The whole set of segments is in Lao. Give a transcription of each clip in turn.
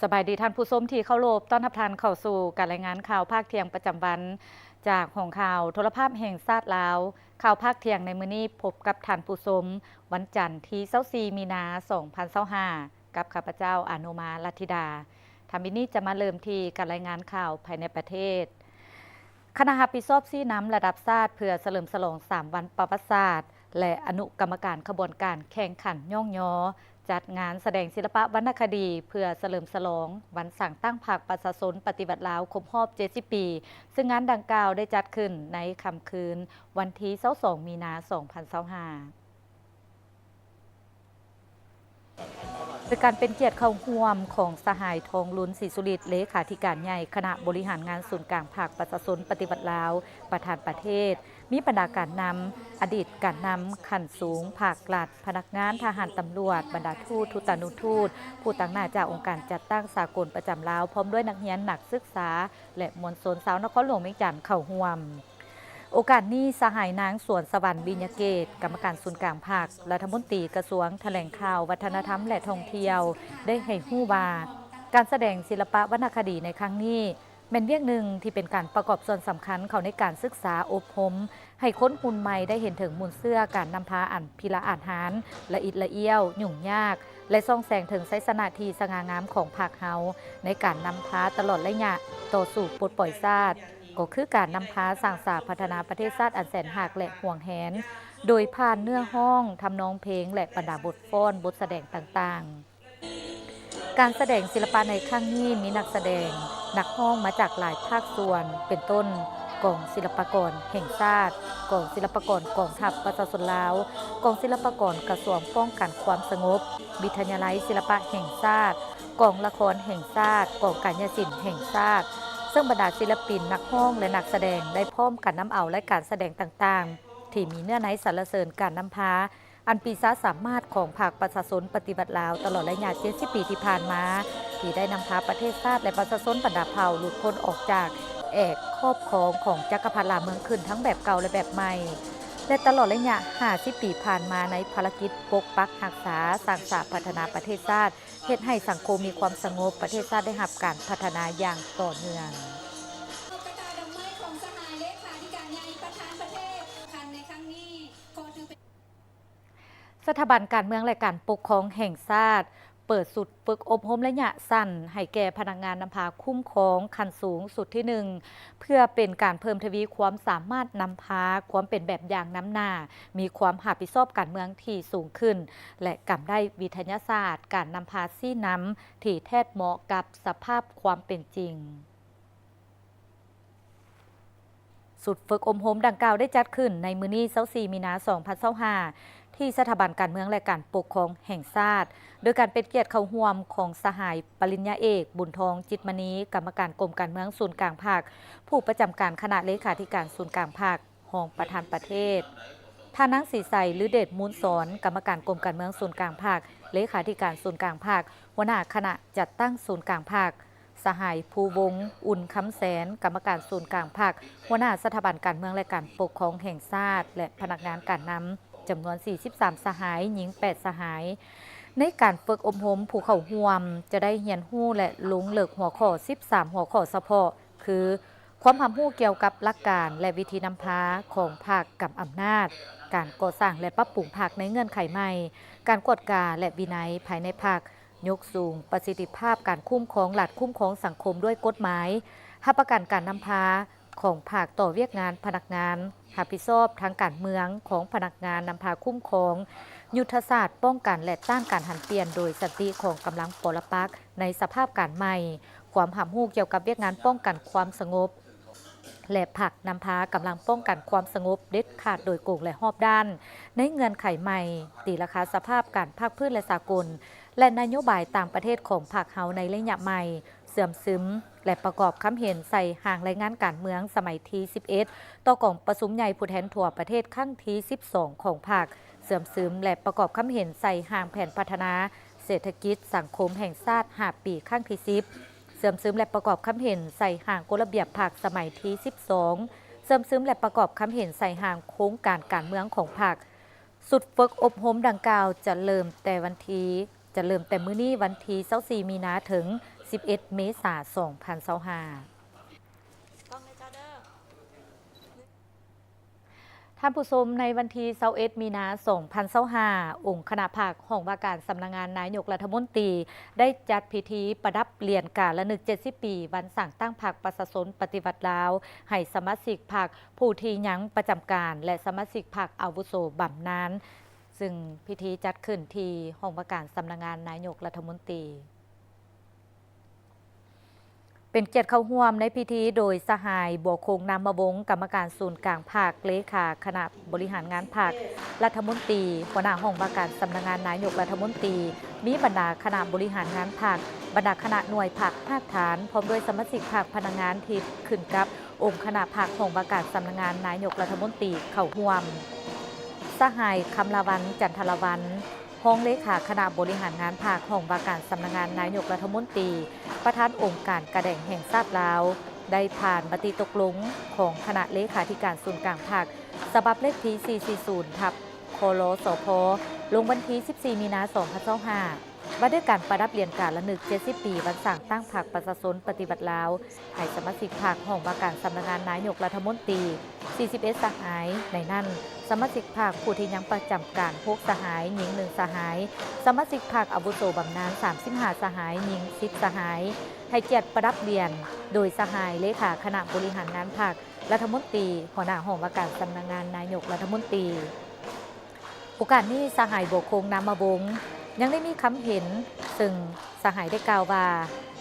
ສະບາຍດີທ່ານຜູ້ຊົມທີ່ເຄົາລົບ, ຕ້ອນຮັບທ່ານເຂົ້າສູ່ການລາຍງານຂ່າວພາກທ່ຽງປະຈຳວັນ ຈາກຫ້ອງຂ່າວໂທລະພາບແຫ່ງຊາດລາວ. ຂ່າວພາກທ່ຽງໃນມື້ນີ້ພົບກັບທ່ານຜູ້ຊົມ ວັນຈັນທີຊາວສີ່ມີນາສອງພັນຊາວຫ້າ ກັບຂ້າພະເຈົ້າ ອານຸມາ ລັດທິດາ. ທຳອິດນີ້ຈະມາເລີ່ມທີ່ການລາຍງານຂ່າວພາຍໃນປະເທດ. ຄະນະຮັບຜິດຊອບຊີ້ນຳລະດັບຊາດເພື່ອສະເຫຼີມສະຫຼອງສາມວັນປະຫວັດສາດ ແລະ ອະນຸກຳມະການຂະບວນການແຂ່ງຂັນຍ້ອງຍໍ ຈັດງານສະແດງສິລະປະວັນນະຄະດີເພື່ອສະເຫຼີມສະຫຼອງວັນສ້າງຕັ້ງພັກປະຊາຊົນປະຕິວັດລາວຄົບຮອບເຈັດສິບປີ, ເຊິ່ງງານດັ່ງກ່າວໄດ້ຈັດຂຶ້ນໃນຄ່ຳຄືນວັນທີຊາວສອງມີນາສອງພັນຊາວຫ້າ. ໂດຍການເປັນກຽດເຂົ້າຮ່ວມຂອງສະຫາຍ ທອງລຸນ ສີສຸລິດ ເລຂາທິການໃຫຍ່ຄະນະບໍລິຫານງານສູນກາງພັກປະຊາຊົນປະຕິວັດລາວ ປະທານປະເທດ, ມີບັນດາການນຳ, ອະດີດການນຳຂັ້ນສູງພາກລັດ, ພະນັກງານ, ທະຫານ, ຕຳຫຼວດ, ບັນດາທູດ, ທູຕານຸທູດ, ຜູ້ຕາງໜ້າຈາກອົງການຈັດຕັ້ງສາກົນປະຈຳລາວ, ພ້ອມດ້ວຍນັກຮຽນ, ນັກສຶກສາ ແລະ ມວນຊົນຊາວນະຄອນຫຼວງວຽງຈັນເຂົ້າຮ່ວມ. ໂອກາດນີ້, ສະຫາຍນາງ ສວນສະຫວັນ ວິຍະເກດ ກຳມະການສູນກາງພັກ, ລັດຖະມົນຕີກະຊວງຖະແຫຼງຂ່າວ, ວັດທະນະທຳ ແລະ ທ່ອງທ່ຽວ ໄດ້ໃຫ້ຮູ້ວ່າ ການສະແດງສິລະປະວັນນະຄະດີໃນຄັ້ງນີ້ ແມ່ນວຽກໜຶ່ງທີ່ເປັນການປະກອບສ່ວນສຳຄັນເຂົ້າໃນການສຶກສາອົບຮົມ ໃຫ້ຄົນຮຸ່ນໃໝ່ໄດ້ເຫັນເຖິງມູນເຊື້ອການນຳພາອັນພິລະອາດຫານ, ລະອິດລະອ້ຽວ, ຫຍຸ້ງຍາກ ແລະ ສ່ອງແສງເຖິງໄຊຊະນະທີ່ສະຫງ່າງາມຂອງພັກເຮົາ ໃນການນຳພາຕະຫຼອດໄລຍະຕໍ່ສູ້ປົດປ່ອຍຊາດ, ກໍຄືການນຳພາສ້າງສາພັດທະນາປະເທດຊາດອັນແສນຮັກ ແລະ ຫວງແຫນ, ໂດຍຜ່ານເນື້ອຮ້ອງ, ທຳນອງເພງ ແລະ ບັນດາບົດຟ້ອນ, ບົດສະແດງຕ່າງໆ. ການສະແດງສິລະປະໃນຄັ້ງນີ້ມີນັກສະແດງ, ນັກຮ້ອງມາຈາກຫຼາຍພາກສ່ວນ ເປັນຕົ້ນ ກອງສິລະປາກອນແຫ່ງຊາດ, ກອງສິລະປາກອນກອງທັບປະຊາຊົນລາວ, ກອງສິລະປາກອນກະຊວງປ້ອງກັນຄວາມສະຫງົບ, ວິທະຍາໄລສິລະປະແຫ່ງຊາດ, ກອງລະຄອນແຫ່ງຊາດ, ກອງກາຍະສິນແຫ່ງຊາດ, ເຊິ່ງບັນດາສິລະປິນ, ນັກຮ້ອງ ແລະ ນັກສະແດງໄດ້ພ້ອມກັນນຳເອົາລາຍການສະແດງຕ່າງໆ ທີ່ມີເນື້ອໃນສັນລະເສີນການນຳພາ ອັນປີຊາສາມາດຂອງພັກປະຊາຊົນປະຕິວັດລາວ ຕະຫຼອດໄລຍະເຈັດສິບປີທີ່ຜ່ານມາ ທີ່ໄດ້ນຳພາປະເທດຊາດ ແລະ ປະຊາຊົນບັນດາເຜົ່າຫຼຸດພົ້ນອອກຈາກແອກຄອບຄອງຂອງຈັກກະພັດລ່າເມືອງຂຶ້ນ ທັງແບບເກົ່າ ແລະ ແບບໃໝ່ ແລະ ຕະຫຼອດໄລຍະຫ້າສິບປີຜ່ານມາ ໃນພາລະກິດປົກປັກຮັກສາ, ສ້າງສາ, ພັດທະນາປະເທດຊາດ, ເຮັດໃຫ້ສັງຄົມມີຄວາມສະຫງົບ, ປະເທດຊາດໄດ້ຮັບການພັດທະນາຢ່າງຕໍ່ເນື່ອງ. ສະຖາບັນການເມືອງ ແລະ ການປົກຄອງແຫ່ງຊາດ ເປີດຊຸດຝຶກອົບຮົມໄລຍະສັ້ນໃຫ້ແກ່ພະນັກງານນຳພາຄຸ້ມຄອງຂັ້ນສູງຊຸດທີໜຶ່ງ ເພື່ອເປັນການເພີ່ມທະວີຄວາມສາມາດນຳພາ, ຄວາມເປັນແບບຢ່າງນຳໜ້າ, ມີຄວາມຮັບຜິດຊອບການເມືອງທີ່ສູງຂຶ້ນ ແລະ ກຳໄດ້ວິທະຍາສາດການນຳພາຊີ້ນຳທີ່ແທດເໝາະກັບສະພາບຄວາມເປັນຈິງ. ຊຸດຝຶກອົບຮົມດັ່ງກ່າວໄດ້ຈັດຂຶ້ນໃນມື້ນີ້ ຊາວສີ່ມີນາ ສອງພັນຊາວຫ້າ ທີ່ສະຖາບັນການເມືອງ ແລະ ການປົກຄອງແຫ່ງຊາດ, ໂດຍການເປັນກຽດເຂົ້າຮ່ວມຂອງສະຫາຍ ປະລິນຍາເອກ ບຸນທອງ ຈິດມະນີ ກຳມະການກົມການເມືອງສູນກາງພັກ, ຜູ້ປະຈຳການຄະນະເລຂາທິການສູນກາງພັກ, ຮອງປະທານປະເທດ, ທ່ານນາງ ສີໄຊ ລືເດດມູນສອນ ກຳມະການກົມການເມືອງສູນກາງພັກ, ເລຂາທິການສູນກາງພັກ, ຫົວໜ້າຄະນະຈັດຕັ້ງສູນກາງພັກ, ສະຫາຍ ພູວົງ ອຸ່ນຄຳແສນ ກຳມະການສູນກາງພັກ, ຫົວໜ້າສະຖາບັນການເມືອງ ແລະ ການປົກຄອງແຫ່ງຊາດ ແລະ ພະນັກງານການນຳ ຈຳນວນສີ່ສິບສາມສະຫາຍ, ຍິງແປດສະຫາຍ. ໃນການຝຶກອົບຮົມ, ຜູ້ເຂົ້າຮ່ວມຈະໄດ້ຮຽນຮູ້ ແລະ ລົງເລິກຫົວຂໍ້ສິບສາມຫົວຂໍ້ສະເພາະ ຄື ຄວາມຮັບຮູ້ກ່ຽວກັບຫຼັກການ ແລະ ວິທີນຳພາຂອງພັກກຳອຳນາດ, ການກໍ່ສ້າງ ແລະ ປັບປຸງພັກໃນເງື່ອນໄຂໃໝ່, ການກວດກາ ແລະ ວິໄນພາຍໃນພັກ, ຍົກສູງປະສິດທິພາບການຄຸ້ມຄອງລັດ, ຄຸ້ມຄອງສັງຄົມດ້ວຍກົດໝາຍ, ຮັບປະກັນການນຳພາຂອງພັກຕໍ່ວຽກງານພະນັກງານຮັບຜິດຊອບທາງການເມືອງຂອງພະນັກງານນຳພາຄຸ້ມຄອງ, ຍຸດທະສາດປ້ອງກັນ ແລະ ຕ້ານການຫັນປ່ຽນໂດຍສັນຕິຂອງກຳລັງປໍລະປັກໃນສະພາບການໃໝ່, ຄວາມຮັບຮູ້ກ່ຽວກັບວຽກງານປ້ອງກັນຄວາມສະຫງົບ ແລະ ພັກນຳພາກຳລັງປ້ອງກັນຄວາມສະຫງົບເດັດຂາດໂດຍກົງ ແລະ ຮອບດ້ານ ໃນເງື່ອນໄຂໃໝ່, ຕີລາຄາສະພາບການພາກພື້ນ ແລະ ສາກົນ ແລະ ນະໂຍບາຍຕ່າງປະເທດຂອງພັກເຮົາໃນໄລຍະໃໝ່, ເຊື່ອມຊຶມ ແລະ ປະກອບຄຳເຫັນໃສ່ຮ່າງລາຍງານການເມືອງສະໄໝທີສິບເອັດ ຕໍ່ກອງປະຊຸມໃຫຍ່ຜູ້ແທນທົ່ວປະເທດຄັ້ງທີສິບສອງຂອງພັກ, ເຊື່ອມຊຶມ ແລະ ປະກອບຄຳເຫັນໃສ່ຮ່າງແຜນພັດທະນາເສດຖະກິດສັງຄົມແຫ່ງຊາດຫ້າປີຄັ້ງທີສິບ, ເຊື່ອມຊຶມ ແລະ ປະກອບຄຳເຫັນໃສ່ຮ່າງກົດລະບຽບພັກສະໄໝທີສິບສອງ, ເຊື່ອມຊຶມ ແລະ ປະກອບຄຳເຫັນໃສ່ຮ່າງໂຄງການການເມືອງຂອງພັກ. ຊຸດຝຶກອົບຮົມດັ່ງກ່າວຈະເລີ່ມແຕ່ວັນທີ ຈະເລີ່ມແຕ່ມື້ນີ້ວັນທີຊາວສີ່ມີນາ ເຖິງ ສິບເອັດ ເມສາ ສອງພັນຊາວຫ້າ. ທ່ານຜູ້ຊົມ, ໃນວັນທີ ຊາວເອັດ ມີນາ ສອງພັນຊາວຫ້າ, ອົງຄະນະພັກ ຫ້ອງວ່າການສຳນັກງານນາຍົກລັດຖະມົນຕີ ໄດ້ຈັດພິທີປະດັບຫຼຽນກາລະນຶກ ເຈັດສິບ ປີ ວັນສ້າງຕັ້ງພັກປະຊາຊົນປະຕິວັດລາວ ໃຫ້ສະມາຊິກພັກຜູ້ທີ່ຍັງປະຈຳການ ແລະ ສະມາຊິກພັກອາວຸໂສບຳນານ, ຊຶ່ງພິທີຈັດຂຶ້ນທີ່ຫ້ອງວ່າການສຳນັກງານນາຍົກລັດຖະມົນຕີ. ເປັນກຽດເຂົ້າຮ່ວມໃນພິທີໂດຍສະຫາຍ ບົວຄົງ ນາມະວົງ, ກຳມະການສູນກາງພັກ, ເລຂາຄະນະບໍລິຫານງານພັກ, ລັດຖະມົນຕີ, ຫົວໜ້າຫ້ອງວ່າການສຳນັກງານນາຍົກລັດຖະມົນຕີ, ມີບັນດາຄະນະບໍລິຫານງານພັກ, ບັນດາຄະນະໜ່ວຍພັກຮາກຖານ, ພ້ອມດ້ວຍສະມາຊິກພັກ, ພະນັກງານທີ່ຂຶ້ນກັບອົງຄະນະພັກ, ຫ້ອງວ່າການສຳນັກງານນາຍົກລັດຖະມົນຕີເຂົ້າຮ່ວມ. ສະຫາຍ ຄຳລາວັນ ຈັນທະລາວັນ, ຮອງເລຂາຄະນະບໍລິຫານງານພັກ, ຫ້ອງວ່າການສຳນັກງານນາຍົກລັດຖະມົນຕີ, ປະທານອົງການກາແດງແຫ່ງຊາດລາວ, ໄດ້ຜ່ານມະຕິຕົກລົງຂອງຄະນະເລຂາທິການສູນກາງພັກ ສະບັບເລກທີ ສີ່ສີ່ສູນ ທັບ ຄລສພ ລົງວັນທີ ສິບສີ່ ມີນາ ສອງພັນຊາວຫ້າ ວ່າດ້ວຍການປະດັບຫຼຽນກາລະນຶກ ເຈັດສິບ ປີ ວັນສ້າງຕັ້ງພັກປະຊາຊົນປະຕິວັດລາວ ໃຫ້ສະມາຊິກພັກ, ຫ້ອງວ່າການສຳນັກງານນາຍົກລັດຖະມົນຕີ ສີ່ສິບເອັດ ສະຫາຍ, ໃນນັ້ນ ສະມາຊິກພັກຜູ້ທີ່ຍັງປະຈຳການ ຫົກ ສະຫາຍ, ຍິງ ໜຶ່ງ ສະຫາຍ, ສະມາຊິກພັກອາວຸໂສບຳນານ ສາມສິບຫ້າ ສະຫາຍ, ຍິງ ສິບ ສະຫາຍ, ໃຫ້ກຽດປະດັບຫຼຽນໂດຍສະຫາຍເລຂາຄະນະບໍລິຫານງານພັກ, ລັດຖະມົນຕີ, ຫົວໜ້າຫ້ອງວ່າການສຳນັກງານນາຍົກລັດຖະມົນຕີ. ໂອກາດນີ້ ສະຫາຍ ບົວຄົງ ນາມະວົງ ຍັງໄດ້ມີຄຳເຫັນ, ເຊິ່ງສະຫາຍໄດ້ກ່າວວ່າ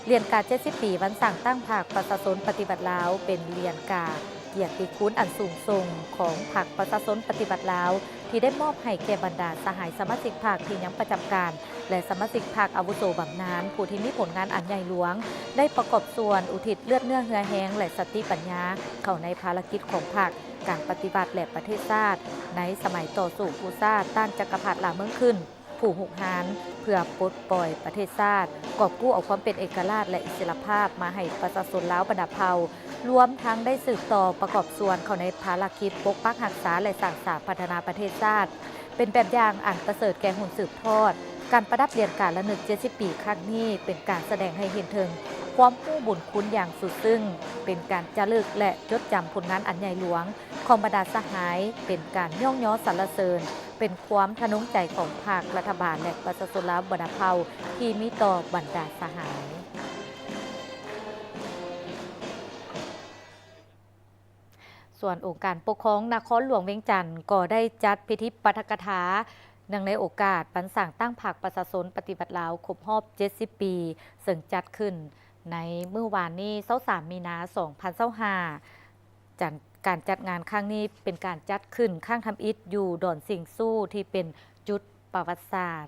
ຫຼຽນກາ ເຈັດສິບ ປີ ວັນສ້າງຕັ້ງພັກປະຊາຊົນປະຕິວັດລາວ ເປັນຫຼຽນກາກຽດຕິຄຸນອັນສູງສົ່ງຂອງພັກປະຊາຊົນປະຕິວັດລາວ ທີ່ໄດ້ມອບໃຫ້ແກ່ບັນດາສະຫາຍສະມາຊິກພັກທີ່ຍັງປະຈຳການ ແລະ ສະມາຊິກພັກອາວຸໂສບຳນານ ຜູ້ທີ່ມີຜົນງານອັນໃຫຍ່ຫຼວງ ໄດ້ປະກອບສ່ວນອຸທິດເລືອດເນື້ອເຫື່ອແຮງ ແລະ ສະຕິປັນຍາ ເຂົ້າໃນພາລະກິດຂອງພັກ, ການປະຕິວັດ ແລະ ປະເທດຊາດ ໃນສະໄໝຕໍ່ສູ້ກູ້ຊາດຕ້ານຈັກກະພັດລ່າເມືອງຂຶ້ນ ຜູ້ຮຸກຮານ ເພື່ອປົດປ່ອຍປະເທດຊາດ, ກອບກູ້ເອົາຄວາມເປັນເອກະລາດ ແລະ ອິດສະຫຼະພາບມາໃຫ້ປະຊາຊົນລາວບັນດາເຜົ່າ, ລວມທັງໄດ້ສືບຕໍ່ປະກອບສ່ວນເຂົ້າໃນພາລະກິດປົກປັກຮັກສາ ແລະ ສ້າງສາພັດທະນາປະເທດຊາດ ເປັນແບບຢ່າງອັນປະເສີດແກ່ຮຸ່ນສືບທອດ. ການປະດັບຫຼຽນກາລະນຶກ ເຈັດສິບ ປີ ຄັ້ງນີ້ ເປັນການສະແດງໃຫ້ເຫັນເຖິງຄວາມຮູ້ບຸນຄຸນຢ່າງສຸດຊຶ້ງ, ເປັນການຈາລຶກ ແລະ ຈົດຈຳຜົນງານອັນໃຫຍ່ຫຼວງຂອງບັນດາສະຫາຍ, ເປັນການຍ້ອງຍໍສັນລະເສີນ, ເປັນຄວາມທະນົງໃຈຂອງພັກ, ລັດຖະບານ ແລະ ປະຊາຊົນລາວບັນດາເຜົ່າທີ່ມີຕໍ່ບັນດາສະຫາຍ. ສ່ວນອົງການປົກຄອງນະຄອນຫຼວງວຽງຈັນ ກໍໄດ້ຈັດພິທີປາຖະກະຖາ ເນື່ອງໃນໂອກາດວັນສ້າງຕັ້ງພັກປະຊາຊົນປະຕິວັດລາວຄົບຮອບ ເຈັດສິບ ປີ, ເຊິ່ງຈັດຂຶ້ນໃນມື້ວານນີ້ ຊາວສາມ ມີນາ ສອງພັນຊາວຫ້າ. ຈັດ ການຈັດງານຄັ້ງນີ້ເປັນການຈັດຂຶ້ນຄັ້ງທຳອິດຢູ່ດອນຊິງຊູ ທີ່ເປັນຈຸດປະຫວັດສາດ.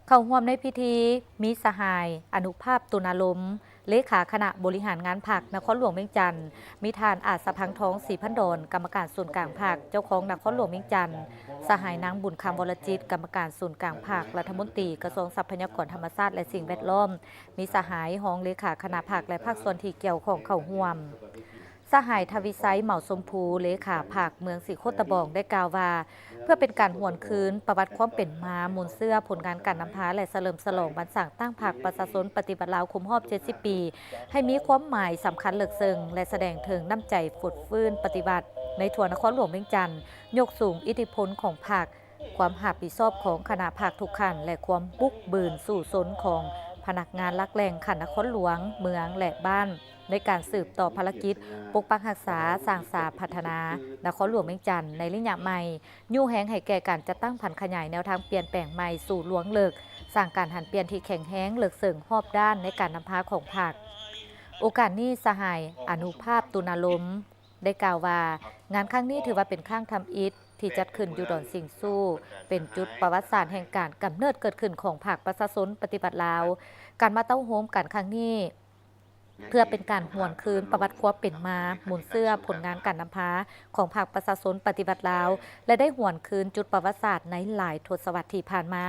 ເຂົ້າຮ່ວມໃນພິທີມີສະຫາຍ ອະນຸພາບ ຕຸນາລົມ ເລຂາຄະນະບໍລິຫານງານພັກນະຄອນຫຼວງວຽງຈັນ, ມີທ່ານ ອາດສະພັງທອງ ສີພັນດອນ ກຳມະການສູນກາງພັກ ເຈົ້າຄອງນະຄອນຫຼວງວຽງຈັນ, ສະຫາຍ ນາງ ບຸນຄຳ ວໍລະຈິດ ກຳມະການສູນກາງພັກ ລັດຖະມົນຕີກະຊວງຊັບພະຍາກອນທຳມະຊາດ ແລະ ສິ່ງແວດລ້ອມ, ມີສະຫາຍຮອງເລຂາຄະນະພັກ ແລະ ພາກສ່ວນທີ່ກ່ຽວຂ້ອງເຂົ້າຮ່ວມ. ສະຫາຍ ທະວີໄຊ ເໝົາຊົມພູ ເລຂາພັກເມືອງສີໂຄດຕະບອງ ໄດ້ກ່າວວ່າ ເພື່ອເປັນການຫວນຄືນປະຫວັດຄວາມເປັນມາ, ມູນເຊື້ອ, ຜົນງານການນຳພາ ແລະ ສະເຫຼີມສະຫຼອງວັນສ້າງຕັ້ງພັກປະຊາຊົນປະຕິວັດລາວຄົບຮອບ ເຈັດສິບ ປີ ໃຫ້ມີຄວາມໝາຍສຳຄັນເລິກເຊິ່ງ ແລະ ສະແດງເຖິງນ້ຳໃຈຟົດຟື້ນປະຕິວັດໃນທົ່ວນະຄອນຫຼວງວຽງຈັນ, ຍົກສູງອິດທິພົນຂອງພັກ, ຄວາມຮັບຜິດຊອບຂອງຄະນະພັກທຸກຂັ້ນ ແລະ ຄວາມບຸກບືນສູ້ຊົນຂອງພະນັກງານຫຼັກແຫຼ່ງຂັ້ນນະຄອນຫຼວງ, ເມືອງ ແລະ ບ້ານ ໃນການສືບຕໍ່ພາລະກິດປົກປັກຮັກສາ, ສ້າງສາ, ພັດທະນານະຄອນຫຼວງວຽງຈັນໃນໄລຍະໃໝ່, ຍູ້ແຮງໃຫ້ແກ່ການຈັດຕັ້ງຜັນຂະຫຍາຍແນວທາງປ່ຽນແປງໃໝ່ສູ່ລວງເລິກ, ສ້າງການຫັນປ່ຽນທີ່ແຂງແຮງ, ເລິກເຊິ່ງຮອບດ້ານໃນການນຳພາຂອງພັກ. ໂອກາດນີ້ ສະຫາຍ ອະນຸພາບ ຕຸນາລົມ ໄດ້ກ່າວວ່າ ງານຄັ້ງນີ້ຖືວ່າເປັນຄັ້ງທຳອິດທີ່ຈັດຂຶ້ນຢູ່ດອນຊິງຊູ, ເປັນຈຸດປະຫວັດສາດແຫ່ງການກຳເນີດເກີດຂຶ້ນຂອງພັກປະຊາຊົນປະຕິວັດລາວ. ການມາເຕົ້າໂຮມກັນຄັ້ງນີ້ ເພື່ອເປັນການຫວນຄືນປະຫວັດຄວາມເປັນມາ, ມູນເຊື້ອ, ຜົນງານການນຳພາຂອງພັກປະຊາຊົນປະຕິວັດລາວ ແລະ ໄດ້ຫວນຄືນຈຸດປະຫວັດສາດໃນຫຼາຍທົດສະວັດທີ່ຜ່ານມາ,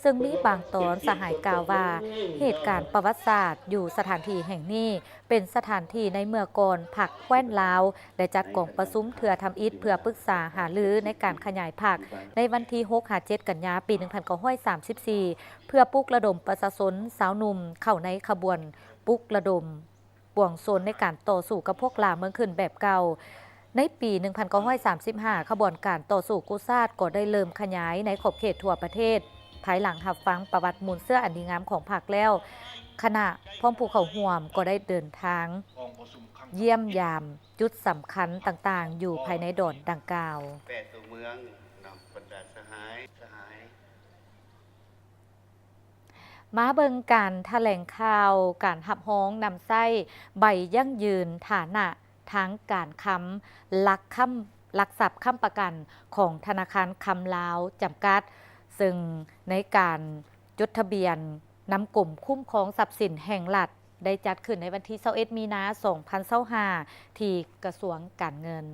ເຊິ່ງມີບາງຕອນສະຫາຍກ່າວວ່າ ເຫດການປະຫວັດສາດຢູ່ສະຖານທີ່ແຫ່ງນີ້ ເປັນສະຖານທີ່ໃນເມື່ອກ່ອນພັກແຄວ້ນລາວ ໄດ້ຈັດກອງປະຊຸມເທື່ອທຳອິດເພື່ອປຶກສາຫາລືໃນການຂະຫຍາຍພັກ ໃນວັນທີຫົກຫາເຈັດກັນຍາ ປີໜຶ່ງພັນເກົ້າຮ້ອຍສາມສິບສີ່ ເພື່ອປຸກລະດົມປະຊາຊົນຊາວໜຸ່ມເຂົ້າໃນຂະບວນປຸກລະດົມປວງຊົນໃນການຕໍ່ສູ້ກັບພວກລ່າເມືອງຂຶ້ນແບບເກົ່າ. ໃນປີໜຶ່ງພັນເກົ້າຮ້ອຍສາມສິບຫ້າ ຂະບວນການຕໍ່ສູ້ກູ້ຊາດກໍໄດ້ເລີ່ມຂະຫຍາຍໃນຂອບເຂດທົ່ວປະເທດ ພາຍຫຼັງຮັບຟັງປະຫວັດມູນເຊື້ອອັນດີງາມຂອງພັກແລ້ວ, ຄະນະພ້ອມຜູ້ເຂົ້າຮ່ວມກໍໄດ້ເດີນທາງຢ້ຽມຢາມຈຸດສຳຄັນຕ່າງໆ ຢູ່ພາຍໃນດອນດັ່ງກ່າວ. ແປດຕົວເມືອງນຳບັນດາສະຫາຍ ສະຫາຍ ມາເບິ່ງການຖະແຫຼງຂ່າວການຮັບຮອງນຳໃຊ້ໃບຢັ້ງຢືນຖານະທາງການຄຳ ຫຼັກຄຳ ຫຼັກຊັບຄ້ຳປະກັນຂອງທະນາຄານຄຳລາວຈຳກັດ, ເຊິ່ງໃນການຈົດທະບຽນນຳກົມຄຸ້ມຄອງຊັບສິນແຫ່ງລັດ ໄດ້ຈັດຂຶ້ນໃນວັນທີຊາວເອັດ ມີນາ ສອງພັນຊາວຫ້າ ທີ່ກະຊວງການເງິນ.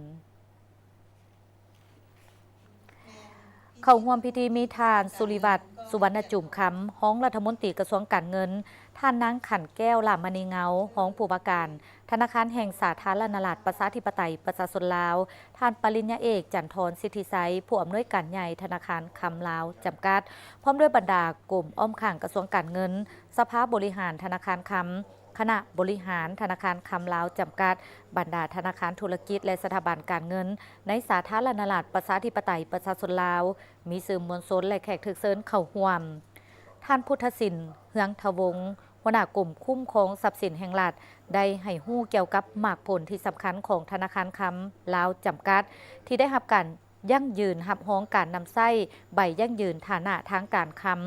ເຂົ້າຮ່ວມພິທີມີທ່ານ ສຸລິວັດ ສຸວັນນະຈູມຄຳ ຮອງລັດຖະມົນຕີກະຊວງການເງິນ, ທ່ານນາງ ຂັນແກ້ວ ຫຼ້າມະນີເງົາ ຮອງຜູ້ວ່າການທະນາຄານແຫ່ງສາທາລະນະລັດ ປະຊາທິປະໄຕ ປະຊາຊົນລາວ, ທ່ານປະລິນຍາເອກ ຈັນທອນ ສິດທິໄຊ ຜູ້ອຳນວຍການໃຫຍ່ທະນາຄານຄຳລາວຈຳກັດ, ພ້ອມດ້ວຍບັນດາກົມອ້ອມຂ້າງກະຊວງການເງິນ, ສະພາບໍລິຫານທະນາຄານຄຳ, ຄະນະບໍລິຫານທະນາຄານຄຳລາວຈຳກັດ, ບັນດາທະນາຄານທຸລະກິດ ແລະ ສະຖາບັນການເງິນໃນສາທາລະນະລັດ ປະຊາທິປະໄຕ ປະຊາຊົນລາວ, ມີສື່ມວນຊົນ ແລະ ແຂກຖືກເຊີນເຂົ້າຮ່ວມ. ທ່ານ ພຸດທະສິນ ເຮືອງທະວົງ ຫົວໜ້າກົມຄຸ້ມຄອງຊັບສິນແຫ່ງລັດ ໄດ້ໃຫ້ຮູ້ກ່ຽວກັບໝາກຜົນທີ່ສຳຄັນຂອງທະນາຄານຄຳລາວຈຳກັດ ທີ່ໄດ້ຮັບການ ຢັ້ງຢືນຮັບຮອງການນຳໃຊ້ໃບຢັ້ງຢືນຖານະທາງການຄຳ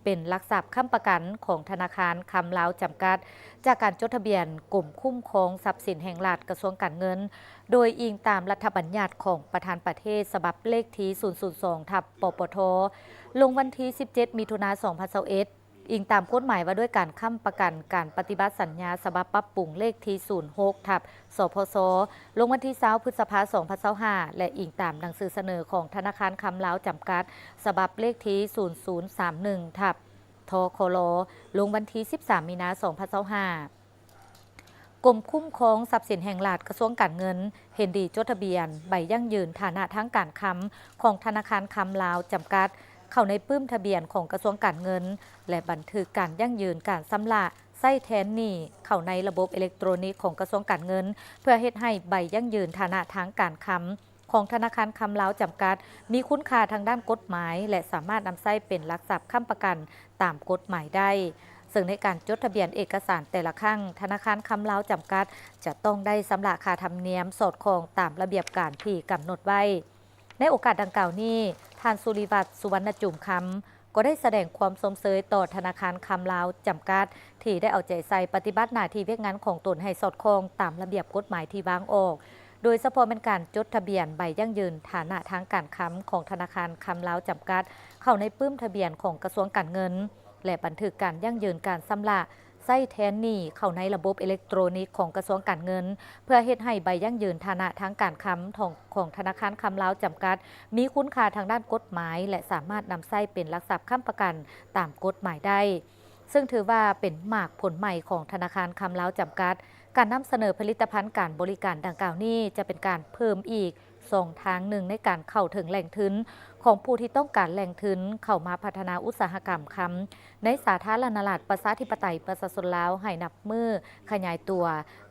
ເປັນຫຼັກຊັບຄ້ຳປະກັນຂອງທະນາຄານຄຳລາວຈຳກັດ ຈາກການຈົດທະບຽນກົມຄຸ້ມຄອງຊັບສິນແຫ່ງລັດ ກະຊວງການເງິນ, ໂດຍອີງຕາມລັດຖະບັນຍັດຂອງປະທານປະເທດ ສະບັບເລກທີສູນສູນສອງ ທັບ ປປທ ລົງວັນທີສິບເຈັດ ມິຖຸນາ ສອງພັນຊາວເອັດ. ອີງຕາມກົດໝາຍວ່າດ້ວຍການຄ້ຳປະກັນການປະຕິບັດສັນຍາສະບັບປັບປຸງເລກທີສູນຫົກ ທັບ ສພຊ ລົງວັນທີຊາວ ພຶດສະພາ ສອງພັນຊາວຫ້າ ແລະ ອີງຕາມໜັງສືສະເໜີຂອງທະນາຄານຄຳລາວຈຳກັດ ສະບັບເລກທີສູນສູນສາມໜຶ່ງ ທັບ ທຂລ ລົງວັນທີສິບສາມ ມີນາ ສອງພັນຊາວຫ້າ. ກົມຄຸ້ມຄອງຊັບສິນແຫ່ງລັດ ກະຊວງການເງິນ ເຫັນດີຈົດທະບຽນໃບຢັ້ງຢືນຖານະທາງການຄຳຂອງທະນາຄານຄຳລາວຈຳກັດ ເຂົ້າໃນປຶ້ມທະບຽນຂອງກະຊວງການເງິນ ແລະ ບັນທຶກການຢັ້ງຢືນການຊຳລະໃຊ້ແທນໜີ້ເຂົ້າໃນລະບົບເອເລັກໂຕຣນິກຂອງກະຊວງການເງິນ ເພື່ອເຮັດໃຫ້ໃບຢັ້ງຢືນຖານະທາງການຄຳ ຂອງທະນາຄານຄຳລາວຈຳກັດ ມີຄຸນຄ່າທາງດ້ານກົດໝາຍ ແລະ ສາມາດນຳໃຊ້ເປັນຫຼັກຊັບຄ້ຳປະກັນຕາມກົດໝາຍໄດ້. ເຊິ່ງໃນການຈົດທະບຽນເອກະສານແຕ່ລະຄັ້ງ, ທະນາຄານຄຳລາວຈຳກັດ ຈະຕ້ອງໄດ້ຊຳລະຄ່າທຳນຽມສອດຄ່ອງຕາມລະບຽບການທີ່ກຳນົດໄວ້. ໃນໂອກາດດັ່ງກ່າວນີ້, ທ່ານ ສຸລິວັດ ສຸວັນນະຈູມຄຳ ກໍໄດ້ສະແດງຄວາມຊົມເຊີຍຕໍ່ທະນາຄານຄຳລາວຈຳກັດ ທີ່ໄດ້ເອົາໃຈໃສ່ປະຕິບັດໜ້າທີ່ວຽກງານຂອງຕົນໃຫ້ສອດຄ່ອງຕາມລະບຽບກົດໝາຍທີ່ວາງອອກ, ໂດຍສະເພາະແມ່ນການຈົດທະບຽນໃບຢັ້ງຢືນຖານະທາງການຄຳຂອງທະນາຄານຄຳລາວຈຳກັດ ເຂົ້າໃນປຶ້ມທະບຽນຂອງກະຊວງການເງິນ ແລະ ບັນທຶກການຢັ້ງຢືນການຊຳລະໃຊ້ແທນໜີ້ເຂົ້າໃນລະບົບເອເລັກໂຕຣນິກຂອງກະຊວງການເງິນ ເພື່ອເຮັດໃຫ້ໃບຢັ້ງຢືນຖານະທາງການຄຳຂອງ ຂອງທະນາຄານຄຳລາວຈຳກັດ ມີຄຸນຄ່າທາງດ້ານກົດໝາຍ ແລະ ສາມາດນຳໃຊ້ເປັນຫຼັກຊັບຄ້ຳປະກັນຕາມກົດໝາຍໄດ້. ເຊິ່ງຖືວ່າເປັນໝາກຜົນໃໝ່ຂອງທະນາຄານຄຳລາວຈຳກັດ. ການນຳສະເໜີຜະລິດຕະພັນການບໍລິການດັ່ງກ່າວນີ້ ຈະເປັນການເພີ່ມອີກຊ່ອງທາງໜຶ່ງໃນການເຂົ້າເຖິງແຫຼ່ງທຶນຂອງຜູ້ທີ່ຕ້ອງການແຫຼ່ງທຶນເຂົ້າມາພັດທະນາອຸດສາຫະກຳຄຳ ໃນສາທາລະນະລັດ ປະຊາທິປະໄຕ ປະຊາຊົນລາວ ໃຫ້ນັບມື້ຂະຫຍາຍຕົວ.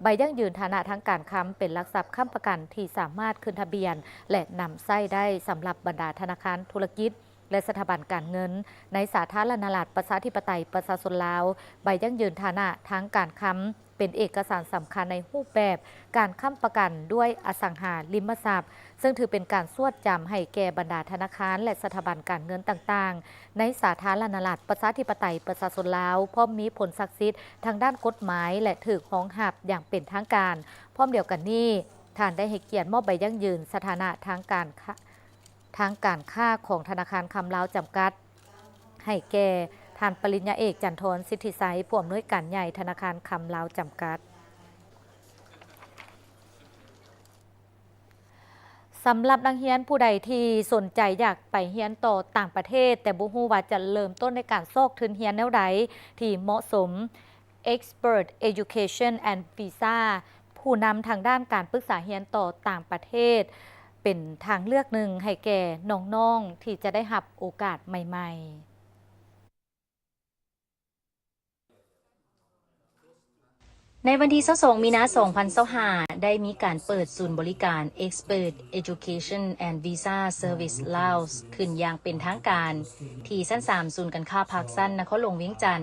ໃບຢັ້ງຢືນຖານະທາງການຄຳ ເປັນຫຼັກຊັບຄ້ຳປະກັນທີ່ສາມາດຂຶ້ນທະບຽນ ແລະ ນຳໃຊ້ໄດ້ສຳລັບບັນດາທະນາຄານທຸລະກິດ ແລະ ສະຖາບັນການເງິນໃນສາທາລະນະລັດ ປະຊາທິປະໄຕ ປະຊາຊົນລາວ. ໃບຢັ້ງຢືນຖານະທາງການຄຳ ເປັນເອກະສານສຳຄັນໃນຮູບແບບການຄ້ຳປະກັນດ້ວຍອະສັງຫາລິມະຊັບ, ເຊິ່ງຖືເປັນການຊວດຈຳໃຫ້ແກ່ບັນດາທະນາຄານ ແລະ ສະຖາບັນການເງິນຕ່າງໆ ໃນສາທາລະນະລັດ ປະຊາທິປະໄຕ ປະຊາຊົນລາວ, ພ້ອມມີຜົນສັກສິດທາງດ້ານກົດໝາຍ ແລະ ຖືກຮອງຮັບຢ່າງເປັນທາງການ. ພ້ອມດຽວກັນນີ້, ທ່ານໄດ້ໃຫ້ກຽດມອບໃບຢັ້ງຢືນສະຖານະທາງການ ທາງການຄ້າຂອງທະນາຄານຄຳລາວຈຳກັດ ໃຫ້ແກ່ທ່ານປະລິນຍາເອກ ຈັນທອນ ສິດທິໄຊ ຜູ້ອຳນວຍການໃຫຍ່ທະນາຄານຄຳລາວຈຳກັດ. ສຳລັບນັກຮຽນຜູ້ໃດທີ່ສົນໃຈຢາກໄປຮຽນຕໍ່ຕ່າງປະເທດ ແຕ່ບໍ່ຮູ້ວ່າຈະເລີ່ມຕົ້ນໃນການຊອກທຶນຮຽນແນວໃດທີ່ເໝາະສົມ, Expert Education and Visa ຜູ້ນຳທາງດ້ານການປຶກສາຮຽນຕໍ່ຕ່າງປະເທດ ເປັນທາງເລືອກໜຶ່ງໃຫ້ແກ່ນ້ອງໆທີ່ຈະໄດ້ຮັບໂອກາດໃໝ່ໆ. ໃນວັນທີຊາວສອງ ມີນາ ສອງພັນຊາວຫ້າ ໄດ້ມີການເປີດສູນບໍລິການ Expert Education and Visa Service Laos ຂຶ້ນຢ່າງເປັນທາງການ ທີ່ຊັ້ນສາມ ສູນການຄ້າ Parkson ນະຄອນຫຼວງວຽງຈັນ,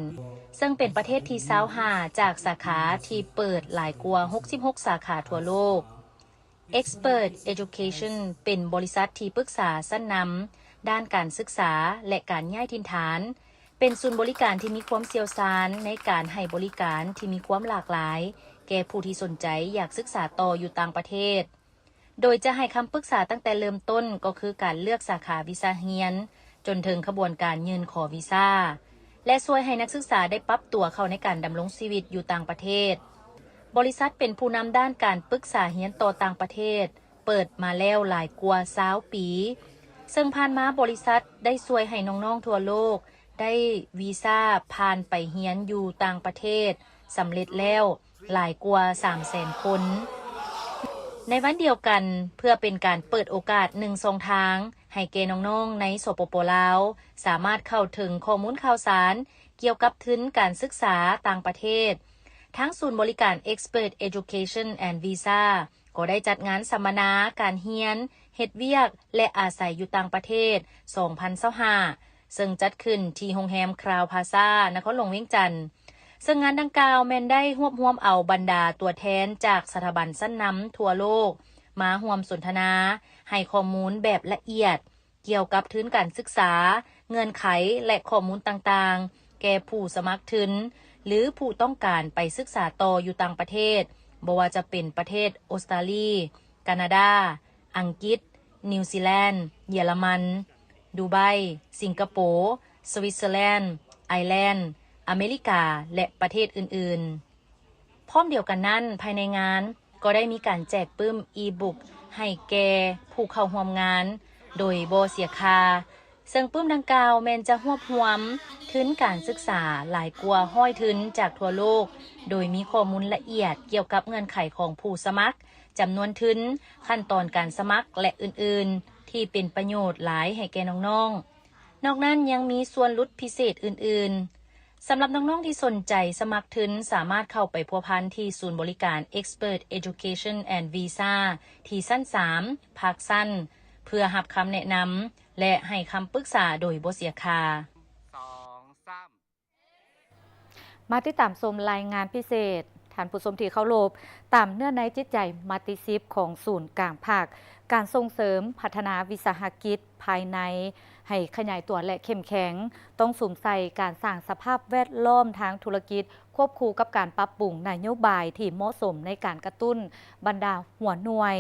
ເຊິ່ງເປັນປະເທດທີຊາວຫ້າ ຈາກສາຂາທີ່ເປີດຫຼາຍກວ່າ ຫົກສິບຫົກ ສາຂາທົ່ວໂລກ. Expert Education ເປັນບໍລິສັດທີ່ປຶກສາຊັ້ນນຳດ້ານການສຶກສາ ແລະ ການຍ້າຍຖິ່ນຖານ, ເປັນສູນບໍລິການທີ່ມີຄວາມຊ່ຽວຊານໃນການໃຫ້ບໍລິການທີ່ມີຄວາມຫຼາກຫຼາຍແກ່ຜູ້ທີ່ສົນໃຈຢາກສຶກສາຕໍ່ຢູ່ຕ່າງປະເທດ, ໂດຍຈະໃຫ້ຄຳປຶກສາຕັ້ງແຕ່ເລີ່ມຕົ້ນ ກໍຄືການເລືອກສາຂາວິຊາຮຽນ, ຈົນເຖິງຂະບວນການຍື່ນຂໍວີຊາ ແລະ ຊ່ວຍໃຫ້ນັກສຶກສາໄດ້ປັບຕົວເຂົ້າໃນການດຳລົງຊີວິດຢູ່ຕ່າງປະເທດ. ບໍລິສັດເປັນຜູ້ນຳດ້ານການປຶກສາຮຽນຕໍ່ຕ່າງປະເທດ ເປີດມາແລ້ວຫຼາຍກວ່າຊາວປີ, ເຊິ່ງຜ່ານມາບໍລິສັດໄດ້ຊ່ວຍໃຫ້ນ້ອງໆທົ່ວໂລກໄດ້ວີຊາຜ່ານໄປຮຽນຢູ່ຕ່າງປະເທດສຳເລັດແລ້ວ ຫຼາຍກວ່າສາມແສນຄົນ. ໃນວັນດຽວກັນ, ເພື່ອເປັນການເປີດໂອກາດໜຶ່ງຊ່ອງທາງໃຫ້ແກ່ນ້ອງໆໃນ ສປປ ລາວ ສາມາດເຂົ້າເຖິງຂໍ້ມູນຂ່າວສານກ່ຽວກັບທຶນການສຶກສາຕ່າງປະເທດ, ທາງສູນບໍລິການ Expert Education and Visa ກໍໄດ້ຈັດງານສຳມະນາການຮຽນ, ເຮັດວຽກ ແລະ ອາໄສຢູ່ຕ່າງປະເທດ ສອງພັນຊາວຫ້າ ເຊິ່ງຈັດຂຶ້ນທີ່ໂຮງແຮມ Crowne Plaza ນະຄອນຫຼວງວຽງຈັນ. ເຊິ່ງງານດັ່ງກ່າວແມ່ນໄດ້ຮວບຮວມເອົາບັນດາຕົວແທນຈາກສະຖາບັນຊັ້ນນຳທົ່ວໂລກມາຮ່ວມສົນທະນາໃຫ້ຂໍ້ມູນແບບລະອຽດກ່ຽວກັບທຶນການສຶກສາ, ເງື່ອນໄຂ ແລະ ຂໍ້ມູນຕ່າງໆ ແກ່ຜູ້ສະໝັກທຶນ ຫຼື ຜູ້ຕ້ອງການໄປສຶກສາຕໍ່ຢູ່ຕ່າງປະເທດ, ບໍ່ວ່າຈະເປັນປະເທດອົດສະຕາລີ, ການາດາ, ອັງກິດ, ນິວຊີແລນ, ເຢຍລະມັນ, ດູໄບ, ສິງກະໂປ, ສະວິດເຊີແລນ, ໄອແລນ, ອາເມລິກາ ແລະ ປະເທດອື່ນໆ. ພ້ອມດຽວກັນນັ້ນ, ພາຍໃນງານກໍໄດ້ມີການແຈກປຶ້ມອີບຸກໃຫ້ແກ່ຜູ້ເຂົ້າຮ່ວມງານໂດຍບໍ່ເສຍຄ່າ, ເຊິ່ງປຶ້ມດັ່ງກ່າວແມ່ນຈະຮວບຮວມທຶນການສຶກສາຫຼາຍກວ່າຮ້ອຍທຶນຈາກທົ່ວໂລກ, ໂດຍມີຂໍ້ມູນລະອຽດກ່ຽວກັບເງື່ອນໄຂຂອງຜູ້ສະໝັກ, ຈຳນວນທຶນ, ຂັ້ນຕອນການສະໝັກ ແລະ ອື່ນໆ ທີ່ເປັນປະໂຫຍດຫຼາຍໃຫ້ແກ່ນ້ອງໆ. ນອກນັ້ນຍັງມີສ່ວນຫຼຸດພິເສດອື່ນໆ. ສຳລັບນ້ອງໆທີ່ສົນໃຈສະໝັກທຶນ, ສາມາດເຂົ້າໄປພົວພັນທີ່ສູນບໍລິການ Expert Education and Visa ທີ່ຊັ້ນສາມ ພາກຊັ້ນ ເພື່ອຮັບຄຳແນະນຳ ແລະ ໃຫ້ຄຳປຶກສາໂດຍບໍ່ເສຍຄ່າ. ສອງ ສາມ ມາຕິດຕາມຊົມລາຍງານພິເສດ. ທ່ານຜູ້ຊົມທີ່ເຄົາລົບ, ຕາມເນື້ອໃນຈິດໃຈມະຕິສິບຂອງສູນກາງພັກ, ການສົ່ງເສີມພັດທະນາວິສາຫະກິດພາຍໃນໃຫ້ຂະຫຍາຍຕົວ ແລະ ເຂັ້ມແຂງ, ຕ້ອງສຸມໃສ່ການສ້າງສະພາບແວດລ້ອມທາງທຸລະກິດ ຄວບຄູ່ກັບການປັບປຸງນະໂຍບາຍທີ່ເໝາະສົມໃນການກະຕຸ້ນບັນດາຫົວໜ່ວຍ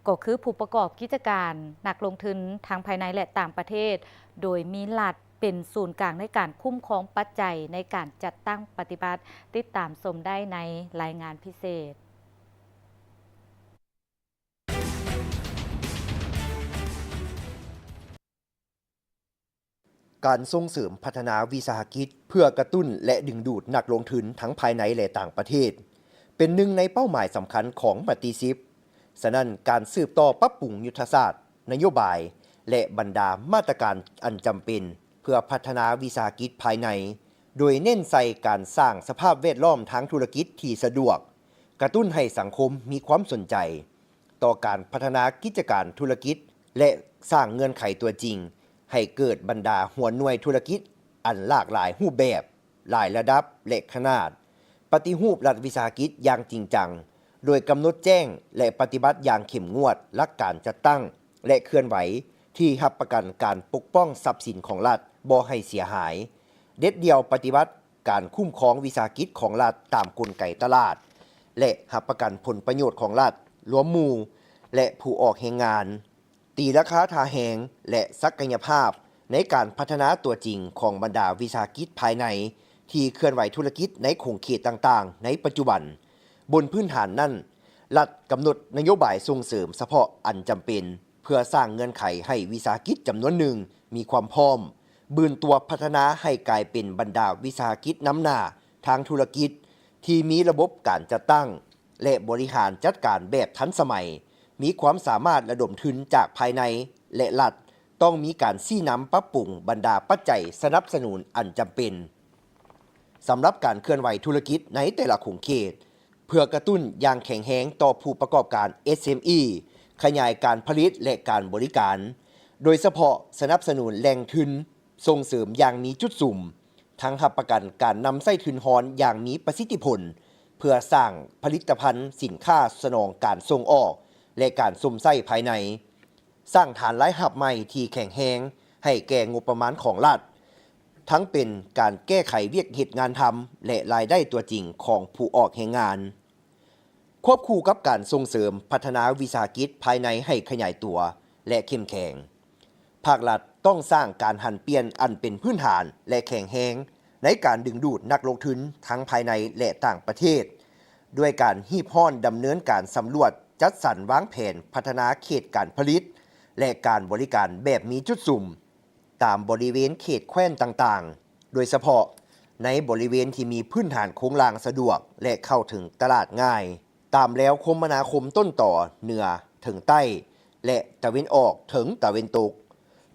ກໍຄືຜູ້ປະກອບກິດຈະການ, ນັກລົງທຶນທັງພາຍໃນ ແລະ ຕ່າງປະເທດ, ໂດຍມີລັດເປັນສູນກາງໃນການຄຸ້ມຄອງປັດໄຈໃນການຈັດຕັ້ງປະຕິບັດ. ຕິດຕາມຊົມໄດ້ໃນລາຍງານພິເສດ. ການສົ່ງເສີມພັດທະນາວິສາຫະກິດເພື່ອກະຕຸ້ນ ແລະ ດຶງດູດນັກລົງທຶນທັງພາຍໃນ ແລະ ຕ່າງປະເທດ ເປັນໜຶ່ງໃນເປົ້າໝາຍສຳຄັນຂອງມະຕິສິບ. ສະນັ້ນ, ການສືບຕໍ່ປັບປຸງຍຸດທະສາດ, ນະໂຍບາຍ ແລະ ບັນດາມາດຕະການອັນຈຳເປັນເພື່ອພັດທະນາວິສາຫະກິດພາຍໃນ, ໂດຍເນັ້ນໃສ່ການສ້າງສະພາບແວດລ້ອມທາງທຸລະກິດທີ່ສະດວກ, ກະຕຸ້ນໃຫ້ສັງຄົມມີຄວາມສົນໃຈ ຕໍ່ການພັດທະນາກິດຈະການທຸລະກິດ ແລະ ສ້າງເງື່ອນໄຂຕົວຈິງໃຫ້ເກີດບັນດາຫົວໜ່ວຍທຸລະກິດອັນຫຼາກຫຼາຍຮູບແບບ, ຫຼາຍລະດັບ ແລະ ຂະໜາດ, ປະຕິຮູບລັດວິສາຫະກິດຢ່າງຈິງຈັງ, ໂດຍກຳນົດແຈ້ງ ແລະ ປະຕິບັດຢ່າງເຂັ້ມງວດຫຼັກການຈັດຕັ້ງ ແລະ ເຄື່ອນໄຫວທີ່ຮັບປະກັນການປົກປ້ອງຊັບສິນຂອງລັດບໍ່ໃຫ້ເສຍຫາຍ, ເດັດດ່ຽວປະຕິບັດ ການຄຸ້ມຄອງວິສາຫະກິດຂອງລັດຕາມກົນໄກຕະຫຼາດ ແລະ ຮັບປະກັນຜົນປະໂຫຍດຂອງລັດ, ລວມໝູ່ ແລະ ຜູ້ອອກແຮງງານ, ຕີລາຄາທ່າແຮງ ແລະ ສັກກະຍະພາບໃນການພັດທະນາຕົວຈິງຂອງບັນດາວິສາຫະກິດພາຍໃນທີ່ເຄື່ອນໄຫວທຸລະກິດໃນຂົງເຂດຕ່າງໆໃນປັດຈຸບັນ. ບົນພື້ນຖານນັ້ນ, ລັດກຳນົດນະໂຍບາຍສົ່ງເສີມສະເພາະອັນຈຳເປັນ ເພື່ອສ້າງເງື່ອນໄຂໃຫ້ວິສາຫະກິດຈຳນວນໜຶ່ງມີຄວາມພ້ອມ ບືນຕົວພັດທະນາໃຫ້ກາຍເປັນບັນດາວິສາຫະກິດນຳໜ້າທາງທຸລະກິດ ທີ່ມີລະບົບການຈັດຕັ້ງ ແລະ ບໍລິຫານຈັດການແບບທັນສະໄໝ, ມີຄວາມສາມາດລະດົມທຶນຈາກພາຍໃນ ແລະ ລັດ ຕ້ອງມີການຊີ້ນຳປັບປຸງບັນດາປັດໄຈສະໜັບສະໜູນອັນຈຳເປັນ ສຳລັບການເຄື່ອນໄຫວທຸລະກິດໃນແຕ່ລະຂົງເຂດ ເພື່ອກະຕຸ້ນຢ່າງແຂງແຮງຕໍ່ຜູ້ປະກອບການ ເອສເອັມອີ ຂະຫຍາຍການຜະລິດ ແລະ ການບໍລິການ, ໂດຍສະເພາະສະໜັບສະໜູນແຫຼ່ງທຶນ ສົ່ງເສີມຢ່າງມີຈຸດສຸມ, ທັງຮັບປະກັນການນຳໃຊ້ທຶນຮອນຢ່າງມີປະສິດທິຜົນ ເພື່ອສ້າງຜະລິດຕະພັນສິນຄ້າສະໜອງການສົ່ງອອກ ແລະ ການຊົມໃຊ້ພາຍໃນ, ສ້າງຖານລາຍຮັບໃໝ່ທີ່ແຂງແຮງໃຫ້ແກ່ງົບປະມານຂອງລັດ, ທັງເປັນການແກ້ໄຂວຽກເຮັດງານທຳ ແລະ ລາຍໄດ້ຕົວຈິງຂອງຜູ້ອອກແຮງງານ. ຄວບຄູ່ກັບການສົ່ງເສີມພັດທະນາວິສາຫະກິດພາຍໃນໃຫ້ຂະຫຍາຍຕົວ ແລະ ເຂັ້ມແຂງ, ພາກລັດຕ້ອງສ້າງການຫັນປ່ຽນອັນເປັນພື້ນຖານ ແລະ ແຂງແຮງໃນການດຶງດູດນັກລົງທຶນທັງພາຍໃນ ແລະ ຕ່າງປະເທດ, ດ້ວຍການຮີບຮ້ອນດຳເນີນການສຳຫຼວດ, ຈັດສັນວາງແຜນພັດທະນາເຂດການຜະລິດ ແລະ ການບໍລິການແບບມີຈຸດສຸມ ຕາມບໍລິເວນເຂດແຂວນຕ່າງໆ, ໂດຍສະເພາະໃນບໍລິເວນທີ່ມີພື້ນຖານໂຄງລ່າງສະດວກ ແລະ ເຂົ້າເຖິງຕະຫຼາດງ່າຍ, ຕາມແລວຄົມມະນາຄົມຕົ້ນຕໍເໜືອເຖິງໃຕ້ ແລະ ຕາເວັນອອກເຖິງຕາເວັນຕົກ,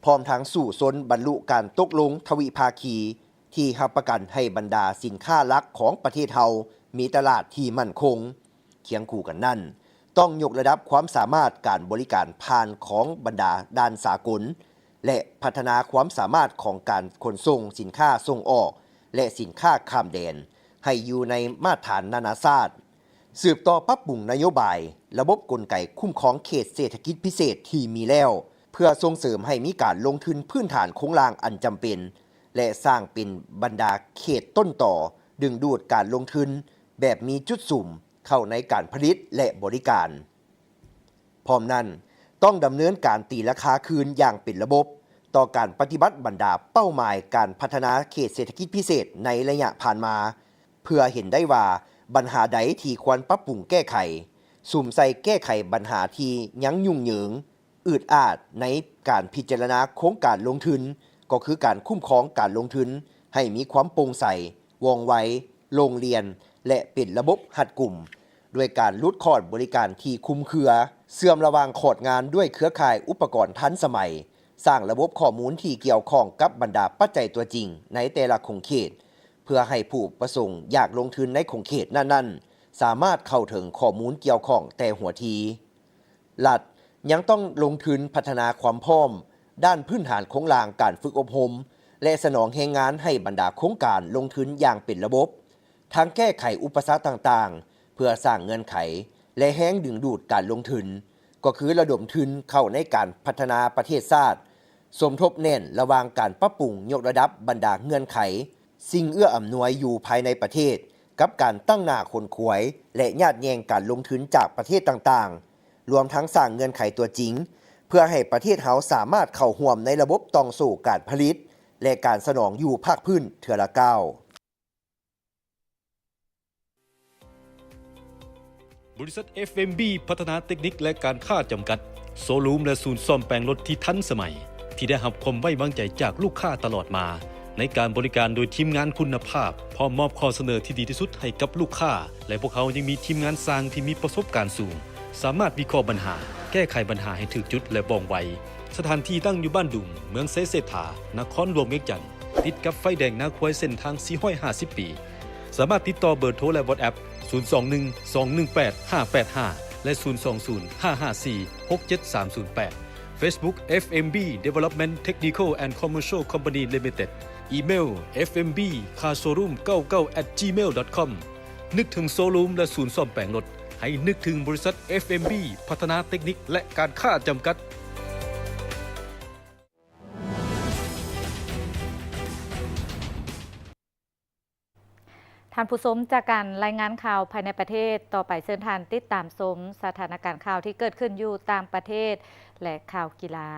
ພ້ອມທັງສູ້ຊົນບັນລຸການຕົກລົງທະວິພາຄີທີ່ຮັບປະກັນໃຫ້ບັນດາສິນຄ້າຫຼັກຂອງປະເທດເຮົາມີຕະຫຼາດທີ່ໝັ້ນຄົງ. ຄຽງຄູ່ກັນນັ້ນ, ຕ້ອງຍົກລະດັບຄວາມສາມາດການບໍລິການຜ່ານຂອງບັນດາດ່ານສາກົນ ແລະ ພັດທະນາຄວາມສາມາດຂອງການຂົນສົ່ງສິນຄ້າສົ່ງອອກ ແລະ ສິນຄ້າຂ້າມແດນ ໃຫ້ຢູ່ໃນມາດຖານນານາຊາດ, ສືບຕໍ່ປັບປຸງນະໂຍບາຍ, ລະບົບກົນໄກຄຸ້ມຄອງເຂດເສດຖະກິດພິເສດທີ່ມີແລ້ວ, ເພື່ອສົ່ງເສີມໃຫ້ມີການລົງທຶນພື້ນຖານໂຄງລ່າງອັນຈຳເປັນ ແລະ ສ້າງເປັນບັນດາເຂດຕົ້ນຕໍ ດຶງດູດການລົງທຶນແບບມີຈຸດສຸມ ເຂົ້າໃນການຜະລິດ ແລະ ບໍລິການ. ພ້ອມນັ້ນ, ຕ້ອງດຳເນີນການຕີລາຄາຄືນຢ່າງເປັນລະບົບ ຕໍ່ການປະຕິບັດບັນດາເປົ້າໝາຍການພັດທະນາເຂດເສດຖະກິດພິເສດໃນໄລຍະຜ່ານມາ, ເພື່ອເຫັນໄດ້ວ່າບັນຫາໃດທີ່ຄວນປັບປຸງແກ້ໄຂ, ສຸມໃສ່ແກ້ໄຂບັນຫາທີ່ຍັງຫຍຸ້ງເຫຍິງ, ອືດອາດໃນການພິຈາລະນາໂຄງການລົງທຶນ, ກໍຄືການຄຸ້ມຄອງການລົງທຶນໃຫ້ມີຄວາມໂປ່ງໃສ, ວ່ອງໄວ, ໂລ່ງລ່ຽນ ແລະ ເປັນລະບົບຮັດກຸມ, ດ້ວຍການຫຼຸດຂອດບໍລິການທີ່ຄຸມເຄືອ, ເຊື່ອມລະຫວ່າງຂອດງານດ້ວຍເຄືອຂ່າຍອຸປະກອນທັນສະໄໝ, ສ້າງລະບົບຂໍ້ມູນທີ່ກ່ຽວຂ້ອງກັບບັນດາປັດໄຈຕົວຈິງໃນແຕ່ລະຂົງເຂດ, ເພື່ອໃຫ້ຜູ້ປະສົງຢາກລົງທຶນໃນຂົງເຂດນັ້ນໆ ສາມາດເຂົ້າເຖິງຂໍ້ມູນກ່ຽວຂ້ອງແຕ່ຫົວທີ. ລັດຍັງຕ້ອງລົງທຶນພັດທະນາຄວາມພ້ອມດ້ານພື້ນຖານໂຄງລ່າງການຝຶກອົບຮົມ ແລະ ສະໜອງແຮງງານໃຫ້ບັນດາໂຄງການລົງທຶນຢ່າງເປັນລະບົບ, ທັງແກ້ໄຂອຸປະສັກຕ່າງໆ ເພື່ອສ້າງເງື່ອນໄຂ ແລະ ແຮງດຶງດູດການລົງທຶນ, ກໍຄືລະດົມທຶນເຂົ້າໃນການພັດທະນາປະເທດຊາດ, ສົມທົບແໜ້ນລະຫວ່າງການປັບປຸງຍົກລະດັບບັນດາເງື່ອນໄຂ, ສິ່ງເອື້ອອຳນວຍຢູ່ພາຍໃນປະເທດ ກັບການຕັ້ງໜ້າຂົນຂວາຍ ແລະ ຍາດແຍ່ງການລົງທຶນຈາກປະເທດຕ່າງໆ, ລວມທັງສ້າງເງື່ອນໄຂຕົວຈິງ ເພື່ອໃຫ້ປະເທດເຮົາສາມາດເຂົ້າຮ່ວມໃນລະບົບຕ່ອງໂສ້ການຜະລິດ ແລະ ການສະໜອງຢູ່ພາກພື້ນເທື່ອລະກ້າວ. ບໍລິສັດ ເອຟເອັມບີ ພັດທະນາເຕັກນິກ ແລະ ການຄ້າຈຳກັດ, ໂຊຣູມ ແລະ ສູນສ້ອມແປງລົດທີ່ທັນສະໄໝ, ທີ່ໄດ້ຮັບຄວາມໄວ້ວາງໃຈຈາກລູກຄ້າຕະຫຼອດມາ ໃນການບໍລິການໂດຍທີມງານຄຸນນະພາບ, ພ້ອມມອບຂໍ້ສະເໜີທີ່ດີທີ່ສຸດໃຫ້ກັບລູກຄ້າ, ແລະ ພວກເຮົາຍັງມີທີມງານຊ່າງທີ່ມີປະສົບການສູງ, ສາມາດວິເຄາະບັນຫາ, ແກ້ໄຂບັນຫາໃຫ້ຖືກຈຸດ ແລະ ວ່ອງໄວ. ສະຖານທີ່ຕັ້ງຢູ່ບ້ານດຸງ, ເມືອງໄຊເສດຖາ, ນະຄອນຫຼວງວຽງຈັນ, ຕິດກັບໄຟແດງນາຄວາຍເສັ້ນທາງສີ່ຮ້ອຍຫ້າສິບບີ. ສາມາດຕິດຕໍ່ເບີໂທ ແລະ ວັອດແອັບ ສູນສອງໜຶ່ງ ສອງໜຶ່ງແປດ ຫ້າແປດຫ້າ ແລະ ສູນສອງສູນ ຫ້າຫ້າສີ່ ຫົກເຈັດສາມສູນແປດ. Facebook ເອຟເອັມບີ Development Technical and Commercial Company Limited. ອີເມວ ເອຟເອັມບີ Car Showroom ເກົ້າເກົ້າ at gmail dot com. ນຶກເຖິງໂຊຣູມ ແລະ ສູນສ້ອມແປງລົດ, ໃຫ້ນຶກເຖິງບໍລິສັດ ເອຟເອັມບີ ພັດທະນາເຕັກນິກ ແລະ ການຄ້າຈຳກັດ. ທ່ານຜູ້ຊົມ, ຈາກການລາຍງານຂ່າວພາຍໃນປະເທດ, ຕໍ່ໄປເຊີນທ່ານຕິດຕາມຊົມສະຖານະການຂ່າວທີ່ເກີດຂຶ້ນຢູ່ຕ່າງປະເທດ ແລະ ຂ່າວກິລາ.